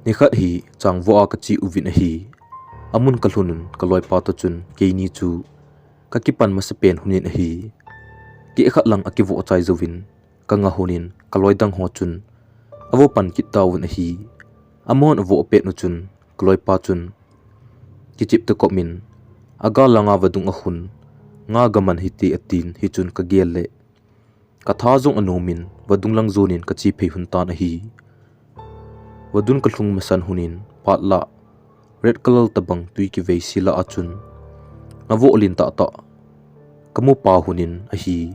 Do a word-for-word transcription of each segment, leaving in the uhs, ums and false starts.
Nikhat hi changvoh a kache uvin ahi. Amun kalhun un kaloipa toh chun keini chu kakipan masapen hunin ahi. Keh khat lang akivoh chai jouvin kanga hunin kaloi dang ho chun avo pan kit tauvin ahi. Amahon avoh pet u chun kaloipa chun kichep tah komin, "Aga langa vadung ahun, nga gaman hite," atin, hichun kagel le katha jong anomin vadung lang jonin kache phei hun tan ahi. Vadung kalhung masan hunin patla red color tabang tui kivei sila a chun ngavoh lentah tah kamu pah hunin ahi.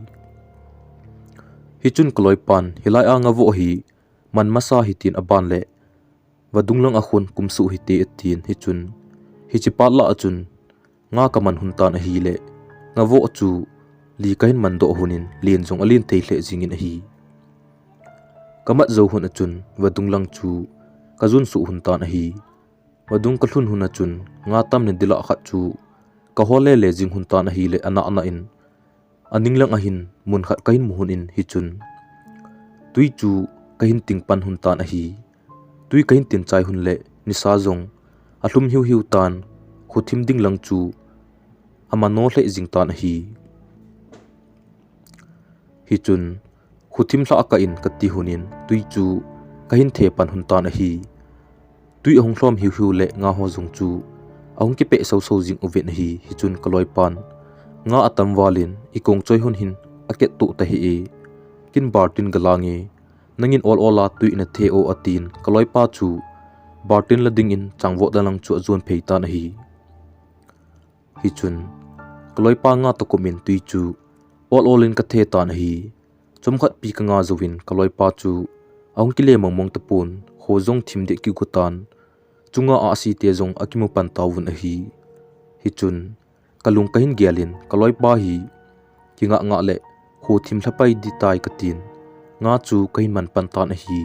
Hichun kaloipan, "Hilai a ngavoh hi man masa hitin aban le vadung lang ahun kumsuh hite," atin, hichun hiche patla a chun nga kaman hun tan ahile ngavoh chu li kahin mandoh hunin len jong alen thei lheh jingin ahi. Kamat jou hun a chun vadung lang chu kajun suh hun tan ahi. Vadung kalhun hun a chun nga tamna dila khat chu kahol lele jing hun tan ahile anahna in aning lang ahin mun khat kahin mu hunin hichun tui chu kahin ting pan hun tan ahi. Tui kahin tin chai hun le nisa jong alhum hiuhiu tan, khothim ding lang chu amano lheh jing tan ahi. Hichun khothim lhah kah in kati hunin tui chu kahin the pan hun tan ahi. Tui ahung lhom hiuhiu le nga ho jong chu ahung kipeh soso jing uvin ahi. Hichun kaloipan, "Nga atam valin ikong choi hun hin akettoh tahih e, kin baltin galang e, nangin ol ol a tui ina the o," atin kaloipa chu baltin la dingin changvoh na lang chu ajon phei tan ahi. Hichun kaloipa nga toh komin tui chu ol ol in kathe tan ahi. Chomkhat pi kanga jouvin kaloipa chu ahung kile mongmong tapon, kho jong thim deh kigo tan, chunga ahsi te jong akimu pan tauvin ahi. Hichun kalung kahin gelin kaloipa hi kingah ngah le khothim lhapai ding tai katin nga chu kahin man pan tan ahi.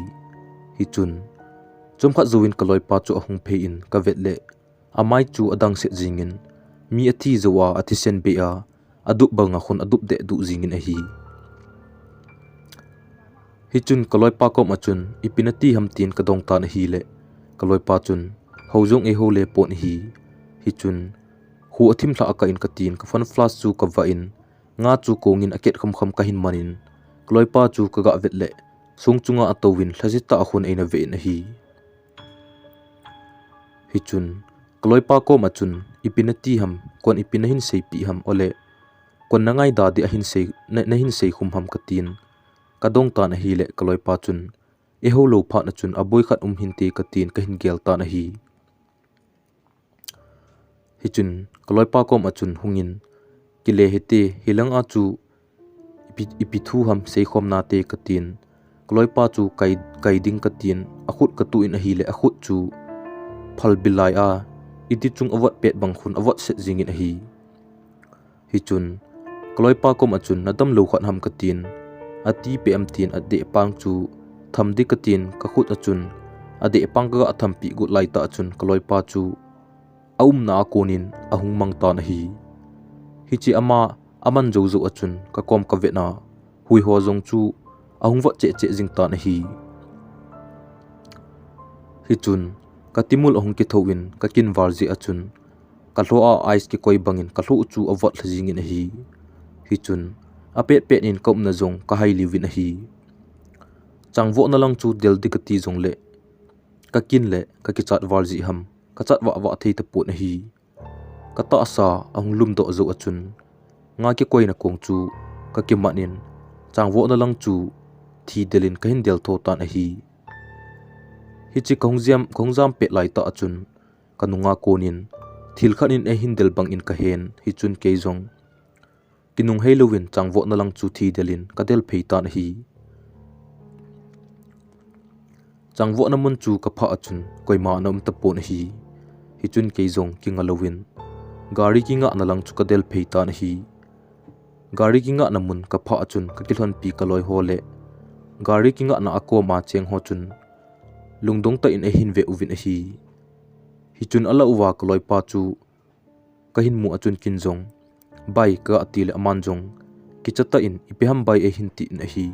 Hichun chomkhat jouvin kaloipa chu ahung phei in kavet le amai chu adang set jingin mi athi jou a athisen bei a adup banga khun adup deh duh jingin ahi. Hichun kaloipa kom a chun, "Ipi nati ham?" tin kadong tan ahile kaloipa chun, "Hou jong eihou le pon ahi." Hichun kho athim lhah kah in katin ka phone flash chu kavah in nga chu kongin aket kham kham kahin manin kaloipa chu kagah vet le song chunga atouvin lhaji tah a khun eina ve in ahi. Hichun kaloipa kom a chun, "Ipi nati ham, kon ipi nahin seipeh ham, ole kon nangaida ding ahin sei, na, nahin seikhum ham?" katin kadong tan ahile kaloipa chun, "Eihou lou phat a chun aboi khat um hinte," katin kahin gel tan ahi. Hichun kaloipa kom a chun hungin, "Kile hite, hilang a chu ipi, ipi thu ham seikhom nate," katin kaloipa chu kai, kai ding katin akhut katuh in ahile akhut chu phalbi lai a iti chung avot pet bang khun avot set jingin ahi. Hichun kaloipa kom a chun, "Nadam lou khat ham?" katin, "Ati peh em?" tin adeh pang chu tham ding katin kakhut a chun adeh pang kagah thampeh got laitah a chun kaloipa chu aumna a konin ahung mang tan ahi. Hiche ama aman jou jou a chun kakom kavet na hui ho jong chu ahung vot cheh cheh jing tan ahi. Hichun katimul ahung kithouvin kakin val jeh a chun kalhoh a ice kikoi bangin kalhoh chu avot lha jingin ahi. Hichun apet pet in kaumna jong kahai liuvin ahi. Changvohna lang chu del ding kati jongle kakin le kakichat val jeh ham kachat vah vah thei tapon ahi. Katahsa ahung lumdoh jou a chun nga kikoina kong chu kakimat in changvohna lang chu thi del in kahin del tho tan ahi. Hiche kahung jam, kahung jam pet laitah a chun kanunga konin thil khat in eihin del bangin kahen, hichun kei jong kinung hei louvin changvohna lang chu thi del in kadel phei tan ahi. Changvohna mun chu kaphah a chun koima ana um tapon ahi. Hichun kei jong kinga louvin gari kingahna lang chu kadel phei tan ahi. Gari kingahna mun kaphah a chun kakilhonpi kaloi ho le gari kingahna a kom a cheng ho chun lungdong tah in eihin ve uvin ahi. Hichun alah uva kaloipa chu kahin mu a chun kin jong, "Bai," kati le aman jong kicha tah in, "Ipi ham bai?" eihin tin ahi.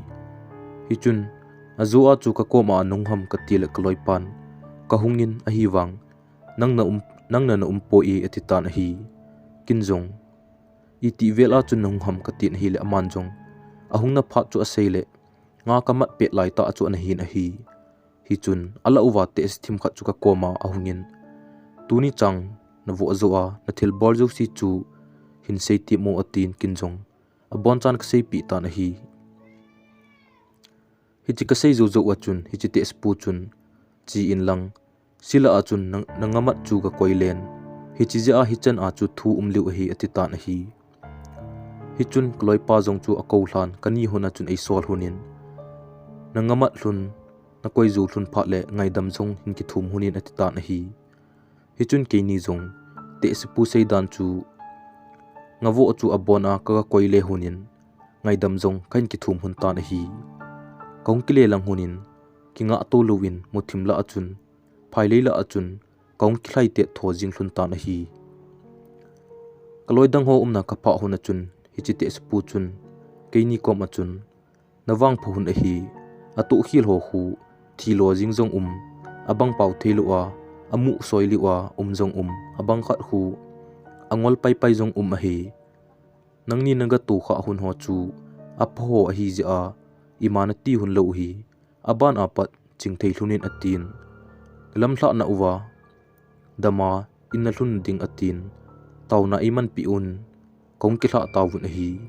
Hichun ajo a chu kakom a anung ham kati le kaloipan, kahungin ahivang, nangna um, nangna na um poi e, ati tan ahi. Kin jong, iti vel a chun nahung ham katin ahile aman jong, ahungna phat chu asei le, nga kamat pet lai tah chu ana hin ahi. Hichun, alah uva tehse thim khat chu kakoma ahungin, tuni chang navoh jou a, nathil bol jouse chu hin sei temo atin kin jong, abonchan kaseipeh tan ahi. Hiche kasei jou jou a chun, hiche tehse pu chun, che inlang, sila a chun na, nangamat chu kakoi len. Hiche jeh a hichan a chu thu um lheh ahi ati tan ahi. Hichun kaloipa jong chu akou lhan, kani hon a chun eisol lhonin, nangamat lhon, nakoi jou lhon phat le ngaidam jong hin kithum lhonin ati tan ahi. Hichun keini jong, tehse pu seidan chu, ngavoh chu abon a kakoi le lhonin, ngaidam jong kahin kithum lhon tan ahi. Kahung kile lang lhonin, kingah to louvin, muthim lah a chun, phailei lah a chun, kahung kilhai tet tho jing lhon tan ahi. Kaloi dang ho umna kaphah lhon a chun, hiche tehse pu chun, keini kom a chun, navangpha lhon ahi, atoh khel ho khu, thilo jing jong um, abang pao theilou a, amu soi lheh a um jong um, abang khat khu, angol paipai jong um ahi. Nangni nagatoh khah lhon ho chu, apha ho ahi jeh a, ima nati lhon lou ahi, aban a pat chingthei lhonin atin. Lamlhah nauva, dama in nalhun ding atin. Taona eimanpeh un, kahung kilhah tauvin ahi.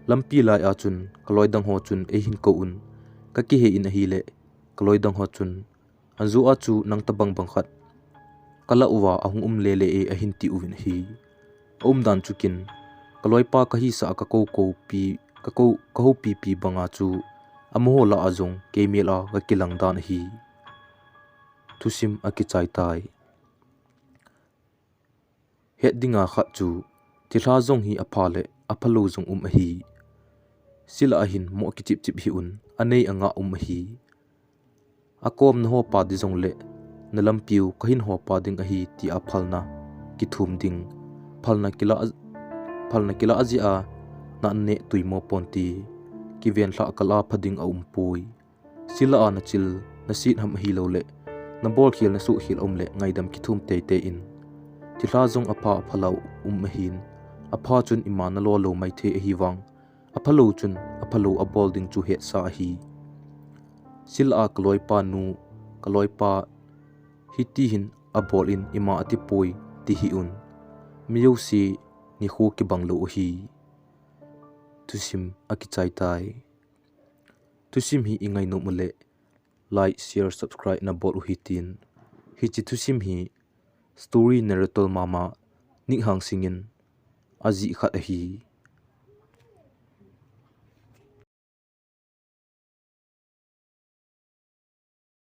Lampi lai a chun, kaloi dang ho chun eihin kou un, kakihei in ahile, kaloi dang ho chun, anjo a chu nang tobang bang khat kalah uva ahung um lele e ahin tiuvin ahi. Aumdan chu kin, kaloipa kahisah a kakou koupi, kakou, kahoupipi banga chu, amaho lah a jong keimel a kakilang dan ahi. Thusim akichai tai. Het dinga khat chu, thilha jong hi apha le aphalou jong um ahi. Sila a hin moh kichip chip hih un, anei angah um ahi. Akomna ho pa ding jongle, nalampiu kahin ho pa ding ahi tia phalna kithum ding, phalna kila, phalna kila jeh a naneh tuimo ponte, kivenlhah kal a pha ding aumpoi. Sila a nachil, naset ham ahiloule, nabolkhel nasuhkhel aumle ngaidam kithum teitei in. Thilha jong apha aphalou um ahin, apha chun ima nalo lou maithei ahivang, aphalou chun aphalou abol ding chu hetsa ahi. Sila a kaloipa nu, kaloipa hiti hin abol in ima atipoi, ti hih un. Mi jouse nikho kibang lou ahi. Thusim akichai tai. Thusim hi ingainom ule, like, share, subscribe nabol u hitin. Hiche thusim hi story narrator mama Nick Hangsing in ajih khat ahi.